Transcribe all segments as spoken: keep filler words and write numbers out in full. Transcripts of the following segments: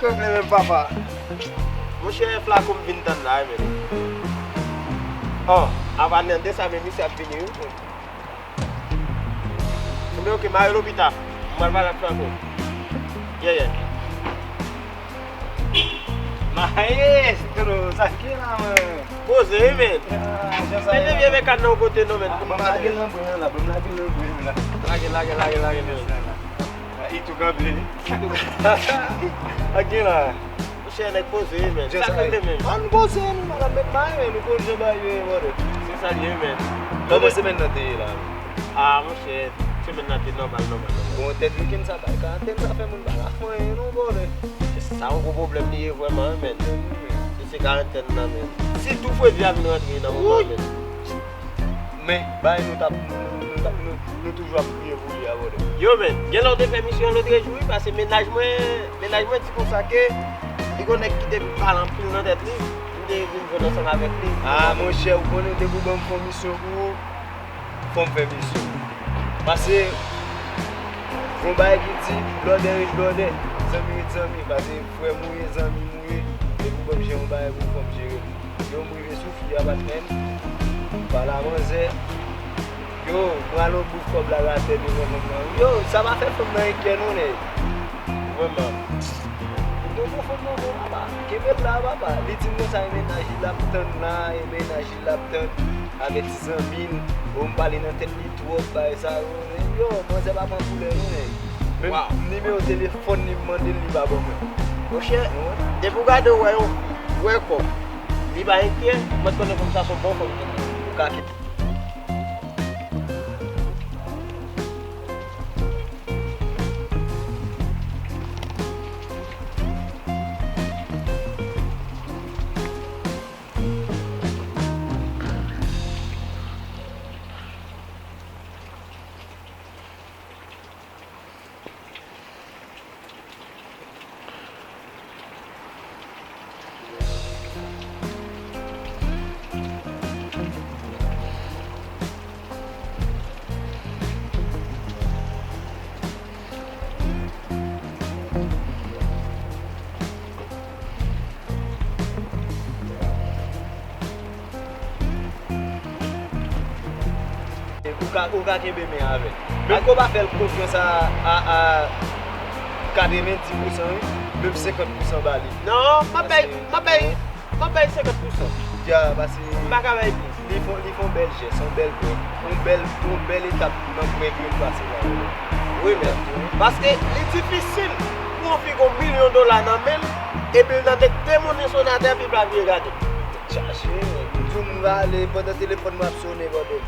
Kòb li menm, papa. Monchè, Flako m vin tann la, wi, men. Oh, avan nan de sa, men misye ap vini, wi. Ebyen, oke, m a rele w pita. M pral pale ak Flako. Yeah, yeah. Maestro, sa k gen la, man? Poze, wi, men. Ah, jan sa ye la. Mete vye mekàn nan yon kote, non, men. Ah, ban m lage l nan bren la, ban m lage l nan bren la. Lage, lage, lage, lage, men. Li tou kanpe. Sa k gen la? Monchè, nèg poze, wi, men. Sa k rele, men? Ann poze, nou malad, met may, men nou konn jan bagay yo ye, brother. Se sa l ye, men. Kòman semèn nan te ye la? Ah, monchè, semèn nan te nòmal, nòmal, nòmal. Bon, tèt wikenn sa bay karantèn, sa fè moun pa ka fè anyen, non, brother. Sa yon gwo pwoblèm li ye vrèman, wi, men. Li se karantèn nan, men. Sitou fredi a vin rantre nan moman, men. Men, bay nou t ap, nou, nou, nou t ap, nou, nou toujou ap kriye pou li a, brother. Yo, men, gen lè w te fè misyon lòt jou, wi, paske mennaj mwen, mennaj mwen di konsa ke li gon nèg ki te vin pale anpil nan tèt li, m te vin jwenn ansanm avèk li. Ah, monchè, ou konnen depi w ban m fè yon misyon pou ou, fò m fè misyon. Paske, gon bagay ki di, blòdè ret blòdè, zanmi ret zanmi, paske frè m ou ye, zanmi m ou ye, depi w ban m jere yon bagay pou ou, fò m jere l. Yo, m rive sou fi a, patnè m. M pale a manzè. Yo, m rale yon bouf kòb la atè devan fanm nan. Yo, sa pa fè fanm nan enkè non, nèg. Vrèman. Yo, bon, fanm nan bon, papa. Kenbe l la, papa. Li di m konsa, e mennaj li l ap tann la, e mennaj li l ap tann. Avèk ti zanmi l. Yo, m pale nan tèt li twòp, bagay sa yo. Yo, manzè pa pran koulè non, nèg. Menm nimewo telefòn li, m mande l, li pa ban mwen. Monchè, depi w gade w wè yon fi, w wè kòb, li pa enkyè, mwen t konnen fanm sa se yon bon fanm. Ou ka kite. Ou ka, ou ka kenbe men avè l. Menm ke w pa fè l konfyans a, a, a katrevenndis pousan, wi, menm senkant pousan ba li. Non, m ap bay, m ap bay, m ap bay senkant pousan. Ya, paske m pa ka bay plis. Li fè, li fè yon bèl jès, yon bèl prè, yon bèl, yon bèl etap nan prè ke l pase la. Wi, men. Paske li difisil pou yon fi gen yon milyon dola nan men l, epi l nan tèt de moun li sonatè, epi l pa vire gade. Chache, m di w m rale pandan telefòn mwen ap sonnen, brother.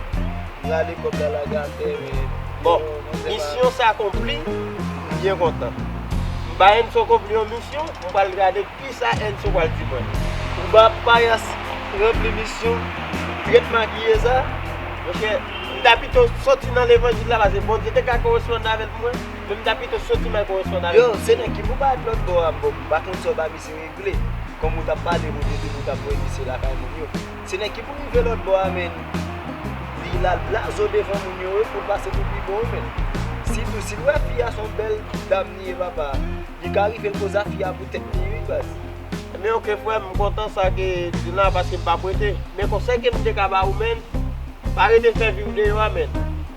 M rale kòb la lage atè, men. Bon, misyon sa akonpli, m byen kontan. M ba Enso konpli yon misyon, m pral gade kisa Enso pral di mwen. Ou ba Payas ranpli misyon, trèt makiye sa. Monchè, m ta pito soti nan levanjil la, paske Bondye te ka koresponn avèk mwen, men m ta pito soti mal koresponn avèk Bondye. Yo, se nèg ki pou parèt lòt bò a, bon, m pa konn sa w ba misye regle. Kòm ou t ap pale, ou te di nou t ap voye misye lakay moun yo. Se nèg ki pou rive lòt bò a, men. Li la l blaze w devan moun yo, wi, pou l pase pou pi bon, men. Sitou, si l wè fi a se yon bèl dam li ye, papa, li ka rive l koz a fi a pou tèt li, wi, baz. Men oke, frè m, m kontan sa ke di la, paske m p ap rete. Men konsèy ke m te ka ba ou, men, pa rete fè vi w deyò a, men.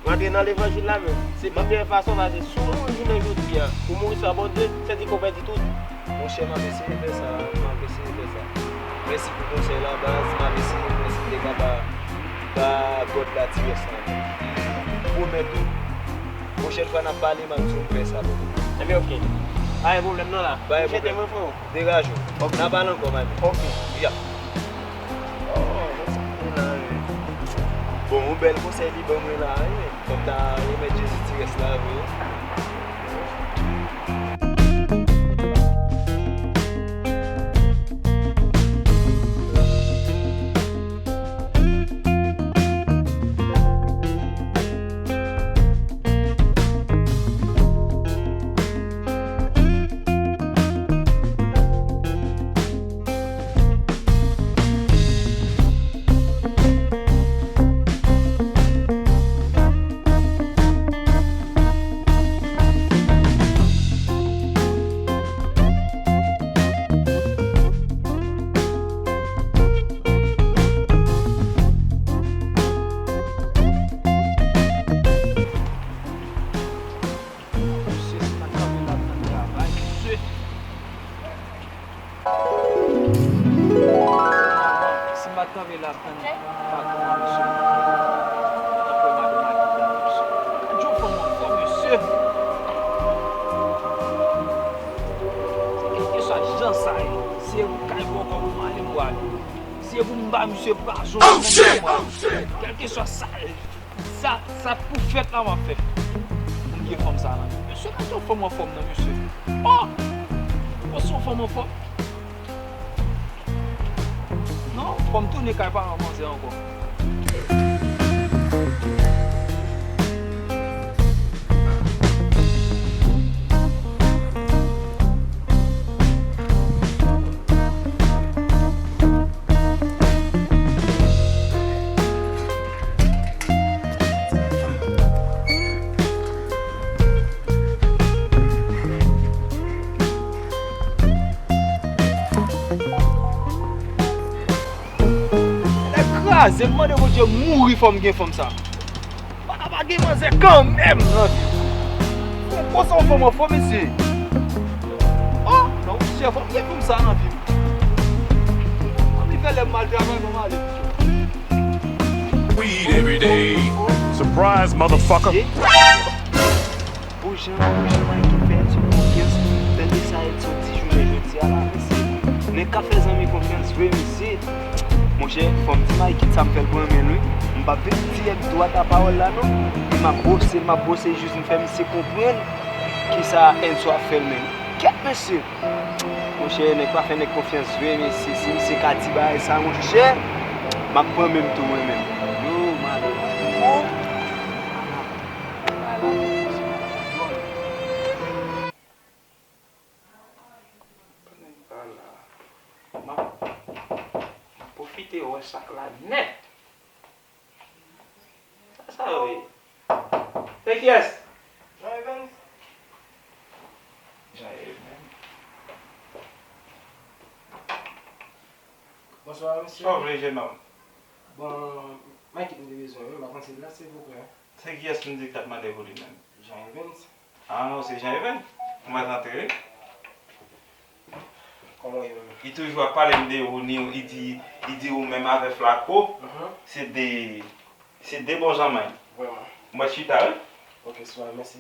Rantre nan levanjil la, men. Se pi meyè fason, paske si w mouri jounen jodi a, ou mouri san Bondye, se di ke w pèdi tout. Monchè, m ap eseye fè sa, m ap eseye fè sa. Mèsi pou konsèy la, baz, m ap eseye wè si m te ka ba, ba God la ti rès la. M pwomèt ou, pwochèn fwa n ap pale, m ap di w m fè sa pou ou. Ebyen, oke. Pa gen pwoblèm non la. Pa gen pwoblèm. Chete mwen, freo. Degaje w. Ok. N a pale ankò, manmi. Ok. Ya. Oh, bon, sa pou la, wi. Bon, yon bèl konsèy li ban mwen la, wi. Fòk ta remèt Jezi ti rès la, wi. E pou m ba misye blason nan men mwen. Kèlkeswa sa, sa, sa pou fèt la, m ap fè pou m gen fanm sa nan men. Mesye, gade yon fanm anfòm nan, mesye. Oh! Bon, se yon fanm anfòm. Non, fò m tounen kay paran manzè ankò. Nèg kraze, m mande Bondye mouri fò m gen fanm sa. Pa ka pa gen manzè kanmenm nan vi m. Konsa yon fanm anfòm, mesye. Oh, non, mesye, fò m gen fanm sa nan vi m. Ann li fè lè m al travay, fò m ale, mesye. Weed every day. Surprise, motherfucker. Pou jan, pou jan Mike pèdi konfyans, tande sa Edson di jounen jodi a la, mesye. Nèg k ap fè zanmi konfyans vre, mesye. Monchè, fò m di Mike sa m fè l pran men l, wi. M p ap vin di èg dwat a pawòl la, non. E m ap bwose l, m ap bwose l jis m fè misye konprann kisa Edson ap fè l menm. Kèt, mesye! Monchè, nèg pa fè nèg konfyans vre, mesye. Si misye ka di bagay sa, monchè, m ap pran men m tou, mwen menm. Yo, malè. Oh! Ala, ala, ala. Ala. M ap, m ap pwofite wè sa k la nèt. Sa, sa yo ye? Se kiyès? Jean Evans. Jean Evans. Bonswa, mesye. Sa w vle, jenòm? Bon, Mike m te bezwen, wi, m pa konn si l la, silvouplè. Se kiyès m di k ap mande pou li menm? Jean Evans. Ah, ou se Jean Even? Mwen rantre, wi. Kòman w ye menm? Li toujou ap pale m de ou, ni, li di, li di ou menm avè Flaco, mhm, se de, se de bon zanmi. Vrèman. Mwen chita, wi. Ok, swa, mèsi.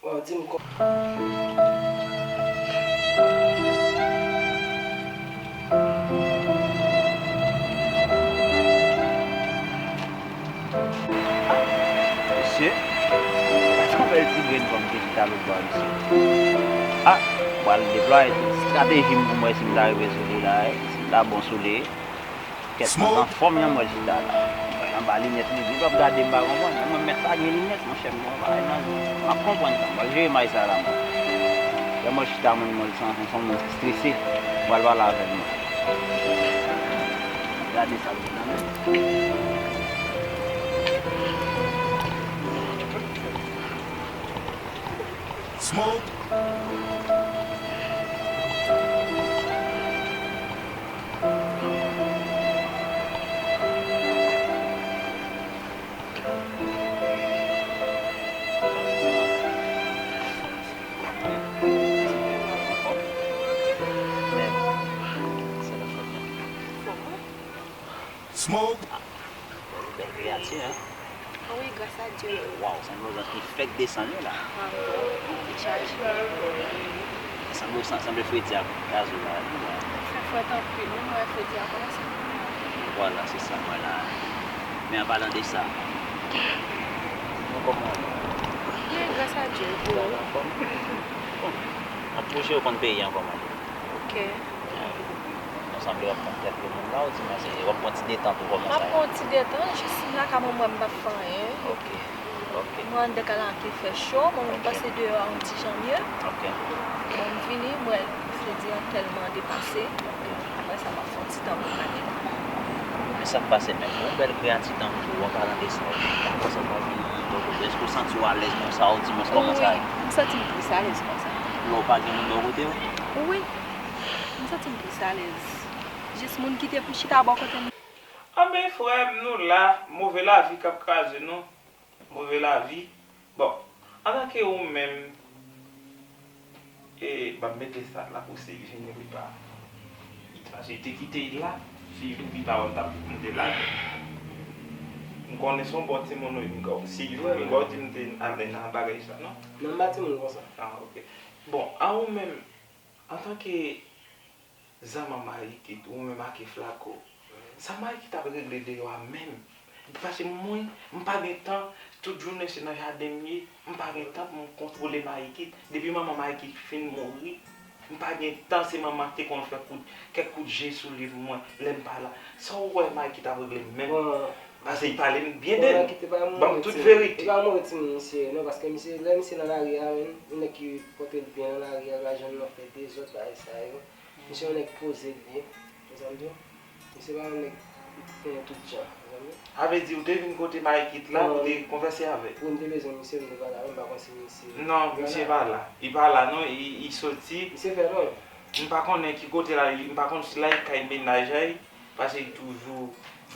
Bon, di m kò. Mesye, gade yon bèl ti grenn fanm ki chita lòtbò a, mesye. Ah, m pral deplwaye tout estrateji m pou m wè si m ta rive sou li la, si m ta bon sou li. Kèt, anfòm, jan m wè l chita la. Anba linèt li, li p ap gade m, pa konprann. Mwen mèt pa gen linèt, monchè, m gon bagay nan je m. M ap konprann sa, m ap jere may sa la, mwen. Lè mwen chita, mwen, mwen santi m yon moun ki strese. M pral pale avè l, mwen. Gade sa l gen nan men l. Smoke. Smoke. Bèl kreyati, en. Ah wi, gras a Dye. Waw, sanble yon zanj ki fèk desann wi la. Bravo. Li chaje. Sanble, sanble fredi a kraze w la wi la. Fè frèt anpil wi, mwen wè fredi a kòmanse. Vwala, se sa m wè la. Men an palan de sa, nou kòman w ye? Byen, gras a Dye, e pou ou? Bon, m ap bouje, ou konn peyi an kòman l ye. Ok. Mwen sanble w ap pran kèk moun la, ou di mwen se, w ap pran ti detant ou kòman sa ye? M ap pran yon ti detant, jis m lakay mwen, mwen m p ap fè anyen. Ok, ok. Mwen anndan kay la ki fè cho, mwen menm m pase deyò a yon ti jan mye. Ok. Bon, m vini, m wè fredi an tèlman depase. Ok. Apre sa, m ap fè yon ti tan pou m lakay mwen. Men sa k pase menm? Yon bèl kreyati tankou w, an palan de sa, w pa konsa w pa vini bò kote w? Èske w santi w alèz konsa, ou di mwen kòman sa ye? Wi, m santi m plis alèz konsa. Lè w pa gen moun bò kote w? Wi. M santi m plis alèz. Jis moun kite pou chita bò kote m. Anben, frè m, nou la, move lavi k ap kraze nou. Move lavi. Bon, antanke ou menm, e, ban m mete sa la pou si l vini, wi, pa. Paske li te kite l la, si li vin pa wè m t ap, m te lage. M konnen se yon bon timoun, wi, m kwè. Si l vin, m kwè w di m te ale nan bagay sa, non? Non, m pa timoun konsa. Ah, ok. Bon, a ou menm, antanke Zanmi Marikit, ou menm ak Flako. Sa Marikit ap regle deyò a menm? Paske mwen, m pa gen tan, tout jounen se nan jaden m ye, m pa gen tan pou m kontwole Marikit. Depi manman Marikit fin mouri, m pa gen tan, se manman ki te konn fè kout, kèk kout je sou li pou mwen, lè m pa la. Sa w wè Marikit ap regle menm? Bon, Paske li pale m byen de li. Bon, Marikit, e pa mouri, ban m tout verite. E pa mouri timoun misye ye, non, paske misye, lè misye nan lari a, menm, yon nèg ki pòte l byen nan lari a, pa janm nan fè dezòd, bagay sa yo. Misye yon nèg poze li ye. Ou sa m di w? Misye pa yon nèg ki konnen tout jan, ou konprann? A vle di, ou te vin kote Marikit la pou te konvèse avè l? Wi, m te bezwen misye, m te pale avè l, m pa konn si misye... Non, misye pa la. Li pa la, non, li, li soti. Misye fè non. M pa konnen ki kote la, li, m pa konn si la li kay mennaj a li, paske li toujou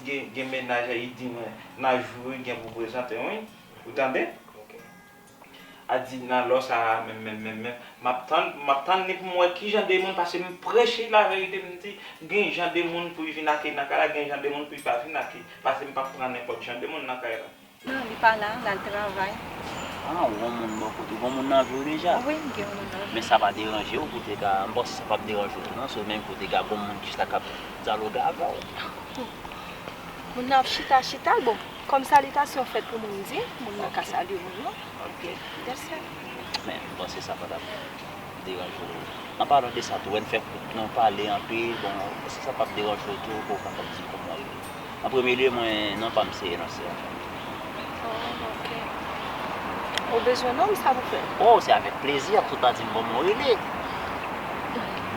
gen, gen mennaj a li, li di mwen, nan jou wi, gen pou prezante, wi. Ou tande? Ok. A di nan lò sa a, menm, menm, menm, menm. M ap tann, m ap tann li pou m wè ki jan de moun, paske m preche laverite, m di, gen jan de moun pou l vin akèy nan kay la, gen jan de moun pou l pa vin akèy. Paske m p ap pran nenpòt jan de moun nan kay la. Non, li pa la, l al travay. Ah, ou gon moun bò kote, ou gon moun nan vi w deja? Wi, m gen yon moun nan vi m. Men sa pa deranje w pou te ka, m panse sa p ap deranje w tou, non, si w menm pou te ka gon moun ki chita k ap dyaloge avè w. Moun nan ap chita, chita, bon, kòm salitasyon fèt pou moun di, moun nan ka salye moun nan. Ok. Dèsè. Men, m panse sa pa t ap deranje w. An palan de sa tou, wè n fè kout, nou pale anpil, bon, èske sa p ap deranje w tou, pou w kapab di kòman w ye? An premye lye, mwen, non pa m se Enòse. Oh, ok. Ou bezwen non m, sa pou fè? Oh, se avèk plezi, tout a di m kòman w rele.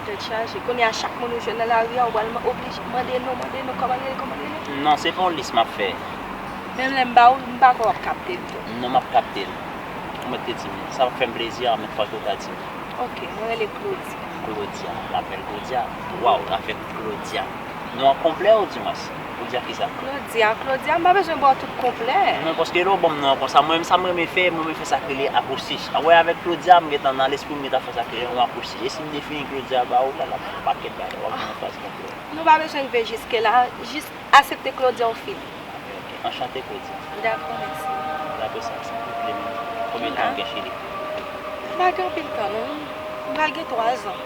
Tèt chaje. Kounye a, chak moun ou jwenn nan lari a, ou pral man-, oblije mande non, mande non, kòman l rele, kòman l rele? Non, se pa yon lis m ap fè. Menm lè m ba ou, m pa kwè w ap kapte l tou. Non, m ap kapte l. Ou mèt te di m, sa ap fè m plezi, a, menm fwa ke w ta di m. Ok, mwen rele Claudia. Claudia, l apèl Claudia. Waw, l avèk Claudia. Non an konplè ou dimwens? Ou di ak kisa? Claudia, Claudia, m pa bezwen ba w tout konplè. Non, paske lè w ban m non an konsa, mwen menm sa m renmen fè, mwen renmen fè sa k rele akwostich. Wè, avèk Claudia, m gentan nan lespri m, m gentan fè sa k rele yon akwostich. E si m defini Claudia ba ou, la, l ap fè yon pakèt bagay, w ap jwenn yon fraz konplè. Nou pa bezwen rive jiske la, jis aksepte Claudia ou fini. Ok, ok. Anchante, Claudia. Dakò, mèsi. Dakò, sa, sa, konbyen tan w gen Chili? M pa gen anpil tan, non. M pral gen twa zan.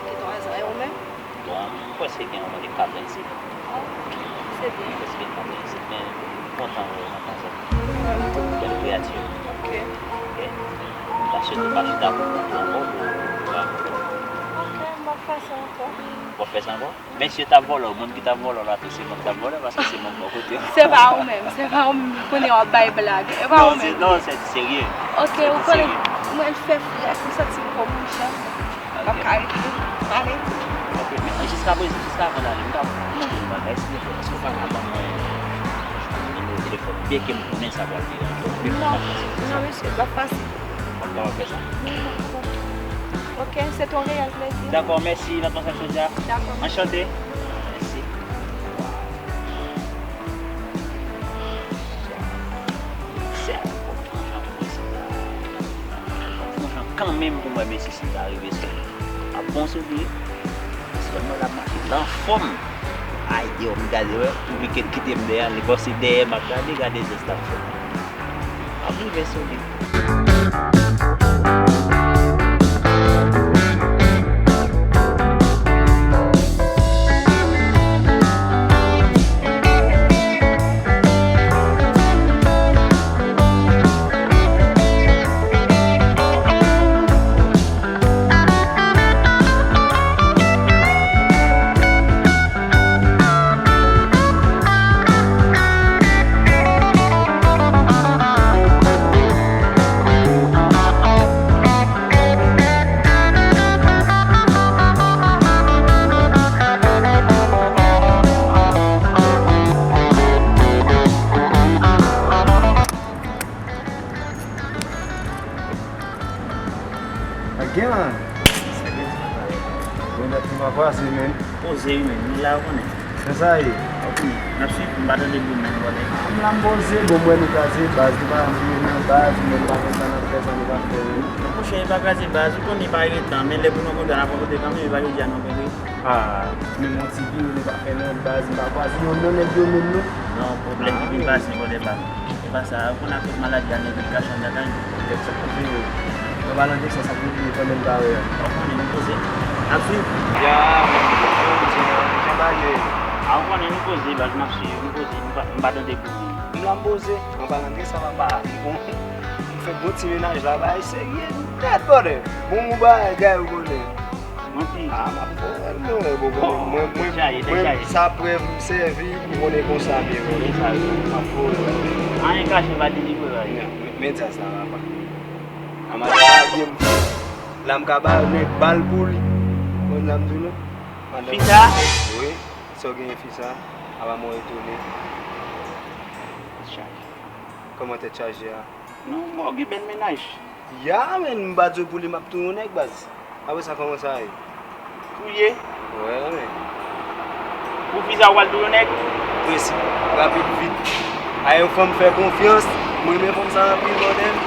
Gen twa zan. E ou menm? Bon, m prèske gen yon mwa de kat an isit. Ah, ok. Se byen. Prèske kat an isit, men m kontan wè w nan fazon. Bèl kreyati. Ok. Ok. M ta swete w pa chita pou kont ou ankò, pou, pou rakonte. Ok, m p ap fè sa ankò. W ap fè sa ankò? Mesye t ap vòlè w, moun ki t ap vòlè w la tou, se mwen ki t ap vòlè w, paske se mwen k bò kote w. Se pa ou menm, se pa ou menm. Kounye a w ap bay blag. E pa ou menm. Non, se, non, se serye. Ok, ou konnen, mwen fè frèt, m santi m kòm yon jan. M p ap ka rete. M ale. Ok, men jiska prezan, jiska avan n ale, m ka poze w yon bagay, silvouplè. Èske w pa ka ban mwen nimewo telefòn? Byenke m konnen sa pral deranje w. Non, non, mesye, l p ap fasil. W ap kapab fè sa? Non, non, non. Ok, se te yon reyèl plezi. Dakò, mèsi, n ap pase ak Claudia. Dakò, mèsi. Anchante. Mèsi. Sèl, sèl. Bon jan kanmenm pou mwen, mesye, si m ta rive sou li. Ap bon sou li. Sèlman l ap mache l anfòm. Ay, yo, m gade, wè, pou li kite m dèyè, li panse dèyè m ap gade, gade zès l ap fè. M ap rive sou li. Ak gen la. Bon, dat ki pa pase, men. Poze wi, men. Nou la, ou konnen. Nan sa ye? Ok. N ap swiv, m pa tande bri nan bòlè. M la, m poze, bon, m wè nou kraze baz, nou pa antre nan baz, men nou pa fè sa, n ap fè sa, nou pa fè, wi. Non, monchè, e pa kraze baz, ou konnen e pa retan, men lè pou nou kontan, n ap kontre kanmenm, e pa jodi a nou kontre. Ah, men m on ti vire, nou pa fè non baz, m pa kwaze yon non nèg yo menm, non. Non, pwoblèm ki vin pase, bòlè pa. E pa sa, ou konn akoz maladi a nèg yo kache anndan kay. Kèt sa, ok. An palan de sa, sa k rive pandan m pa wè a? Ou konnen nou poze. N ap swiv. Ya, men, jan bagay yo ye. A, ou konnen nou poze, baz, n ap swiv, nou poze, nou pa, nou pa tande pou moun. M la m poze, an palan de sa, papa, m fè bon ti menaj la, bagay serye nèt, brother. Bon, bon bagay, ou konnen. Manti. A, m ap fè l, mwen, bon, bon, mwen, mwen, mwen, sa prèv m sèvi, m konnen konsa m ye, bro. Se sa, m ap fè l. Anyen kache, pa delivre, bagay. Men, men, men djaz la, papa. Ann al lage m. La m ka ba nèg bal pou li. Konn sa m di w non? Fi sa? Wi. Sa w genyen fi sa? Apa mwen etone. Tèt chaje. Kòman tèt chaje a? Non, mwen gen bèl mennaj. Ya, men m pa di w pou li m ap touye yon nèg, baz. Apre sa, kòman sa ye? Touye? Wè, men. Pou fi sa, w pral touye yon nèg? Prensip, rapid, vit. A yon fanm fè konfyans, mwen renmen fanm sa anpil, brother.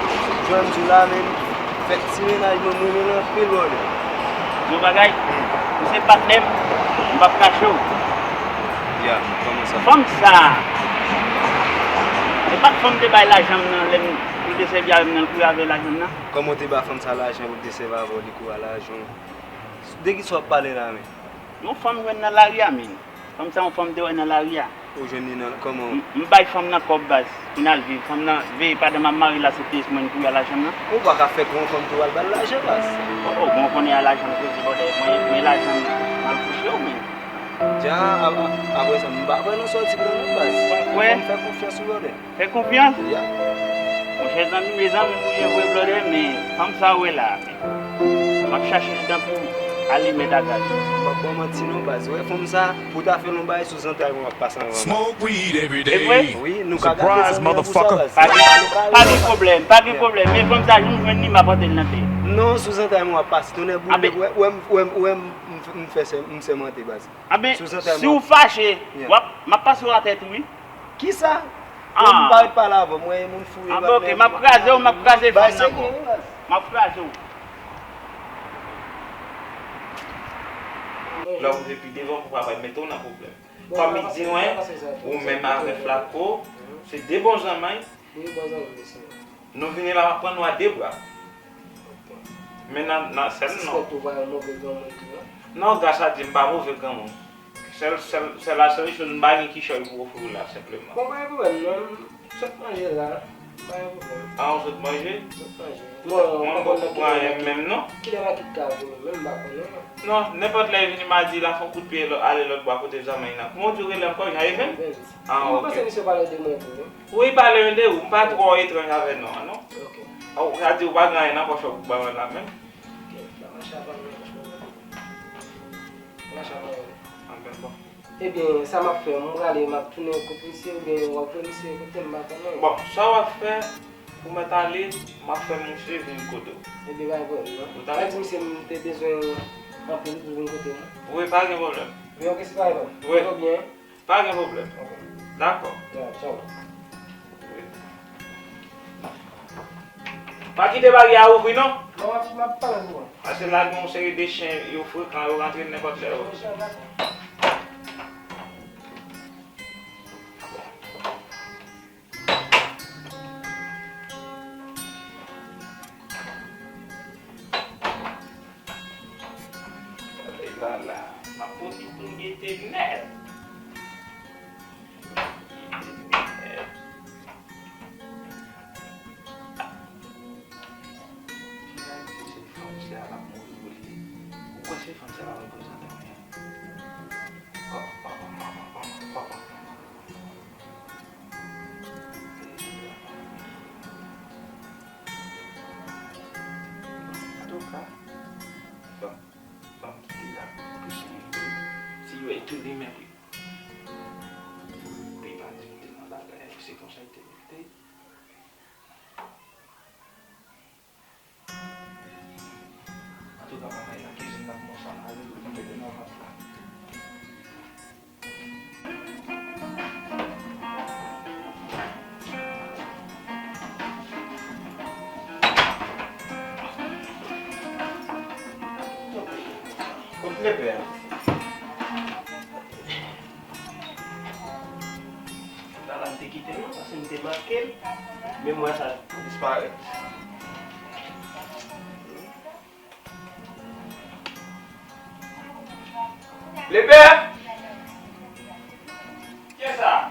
Jwenn sou la, men. Fè ti mennaj mwen, mwen renmen l anpil, brother. Yon bagay, ou se patnè m, m p ap kache w. Ya, kòman sa? Fanm sa, se pa t fanm te bay lajan m nan, lè m, pou l te sèvi avè m nan, l kouri avè lajan m nan? Kòman w te ba fanm sa lajan pou l te sèvi avè w, li kouri a lajan w? De kisa w ap pale la, men? Yon fanm m jwenn nan lari a, men. Fanm sa, yon fanm m te wè nan lari a. Ou jwenn li nan, kòman? M, m bay fanm nan kòb, baz, pou n al viv. Fanm nan, veye, pandan m ap mare l la, se te mwen ki kouri a lajan m nan. Ou pa ka fè kou yon fanm tou al ba l lajan, baz. O, o, bon, konnen a lajan m koze, brother, mwen, mwen lajan m, m al kouche w, men. Dja, a, a, apre sa, m pa kwè nan sa w di m nan non, baz. Ou pa kwè? Fò m fè konfyans ou, brother. Fè konfyans? Ya. Monchè, zanmi, mezanmi, ou ye vre, brother, men fanm sa w wè la, men m ap chache l tankou alimèt a gaz. M p ap ba w manti non, baz. Ou wè fanm sa, pou w ta fè l yon bagay, sou zantray mwen w ap pase anvan m. Smoke weed every day. E vre? Wi, nou ka gate zanmi an pou sa, baz. Pa gen, pa gen pwoblèm, pa gen pwoblèm. Men fanm sa, jou m jwenn li, m ap antre l nan tè. Non, sou zantray mwen w ap pase. Tonnè boule, ou wè, ou wè m, ou wè m, m, m fè sè, m sèmante, baz. Anben, si w fache, w ap, m ap pase w atè tou, wi. Kisa? Ah. Ou pa ret pale avè m, mwen, moun fou, ah, bon, ok, m ap kraze w, m ap kraze fanm nan ankò. M ap kraze w. Lè w rive pi devan, pou pa mete w nan pwoblèm. Kòm li di mwen, ou menm avè Flaco, se de bon zanmi. Nou vini la, m ap pran nou a de bra. Men nan, nan sèn non. Sispèk ou pa yon move granmoun tou, non? Non, gras a Dye, m pa move granmoun. Sèl, sèl, sèl la, sèl choz, m pa gen kichòy pou ofri w la, senpleman. Bon, pa gen pwoblèm, non. M sot manje la. Pa gen pwoblèm. Ah, ou sot manje? M sot manje. Mwen, m poko pran anyen menm, non. Kilè Makit ka vini menm, m pa konnen, non. Non, nenpòt lè li vini, m a di l a fè yon kout pye ale lòt bò a kote zanmi nan. Kòman w di w rele ankò? Jan Evens? Ah, ok. Mwen panse misye pale de mwen tou, wi. Wi, pale de ou, m pa twò etranj avè non an, non. Ok. Ou ka di ou pa gen anyen nan pòch ou pou bay mwen la menm. Ok, m pa mache avè mwen, franchman. M pa mache avè mwen. Anben, bon. Ebyen, sa m ap fè, m prale, m ap tounen kot misye, oubyen w ap voye misye kote m, m pa konnen. Bon, sa w ap fè, ou mèt ale, m ap fè misye vin kote w. Ebyen, pa gen pwoblèm, non. Ou ta... Pa di misye m te bezwen anpil pou vin kote m. Wi, pa gen pwoblèm. Men ok, se pa yon. Wi. Ou byen? Pa gen pwoblèm. Ok. Dakò. Ya, tchaw. Wi. Pa kite baryè a ouvri non. Non, m ap, m ap pale pou ou. Paske la gen yon seri de chen yo frekan, yo rantre nenpòt lè yo. Dakò. Gade la la, m ap pote pou m gete nèt. Gete nèt. Gade se fanm sa l ap mouri pou li. Ou kwè se fanm sa l ap reprezante mwen? Antouka, ban m, ban m kite la pou si, si yo etone men wi. Li pa di m te nan bagay, se konsa l te mete. Antouka, papa, nan kizin nan, kòmanse ale, pou mete nan vant la. Kot lepè a? Papa m te kite l non, paske m te make l. Memwa sa disparèt. Lepè! Kiyès sa?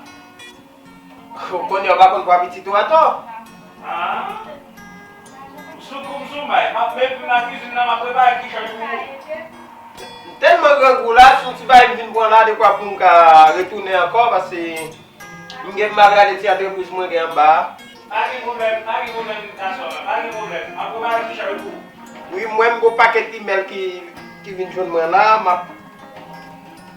Ou konnen yo pa konn pran pitit ou atò. Ah. M sou kou, m sou may. M ap menm vin nan kizin nan, m ap prepare kichòy pou ou. M tèlman grangou la, se yon ti bagay m vin pran la, dekwa pou m ka retounen ankò, paske m gen mal rale ti antrepriz mwen gen anba a. Pa gen pwoblèm, pa gen pwoblèm, gason, pa gen pwoblèm. M ap prepare kichòy pou ou. Wi, mwen, m gon pakèt imèl ki, ki vin jwenn mwen la, m ap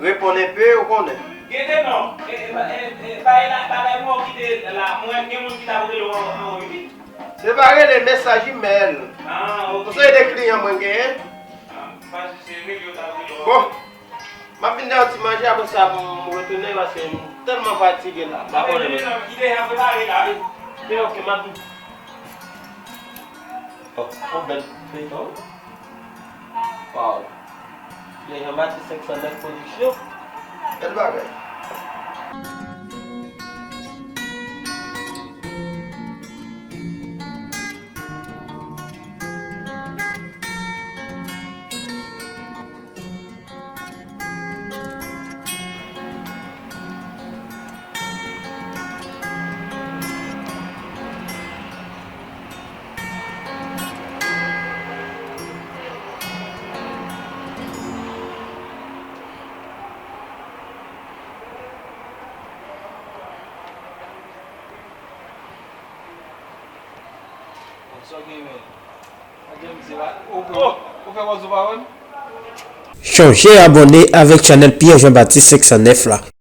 reponn enpe, ou konnen. Gete non, e, e, e, e, bagay la, bagay mwen ki te la, mwen gen moun ki t ap rele w anwo, wi. Se pa rele, mesaj imèl. Ah, ok. Yon seri de kliyan mwen genyen. Ah, m panse se rele yo t ap rele w. Bon, m ap vin nan yon ti manje, apre sa, m retounen, paske m tèlman fatige la. M pa konnen menm. Li deja prepare la, wi. Men ok, m ap vin. Oh, yon bèl feyton. Wow. Byen, Jean Baptiste senk san nèf Production. Bèl bagay. Chonje abòne avèk chanèl Pierre Jean Baptiste senk san nèf la.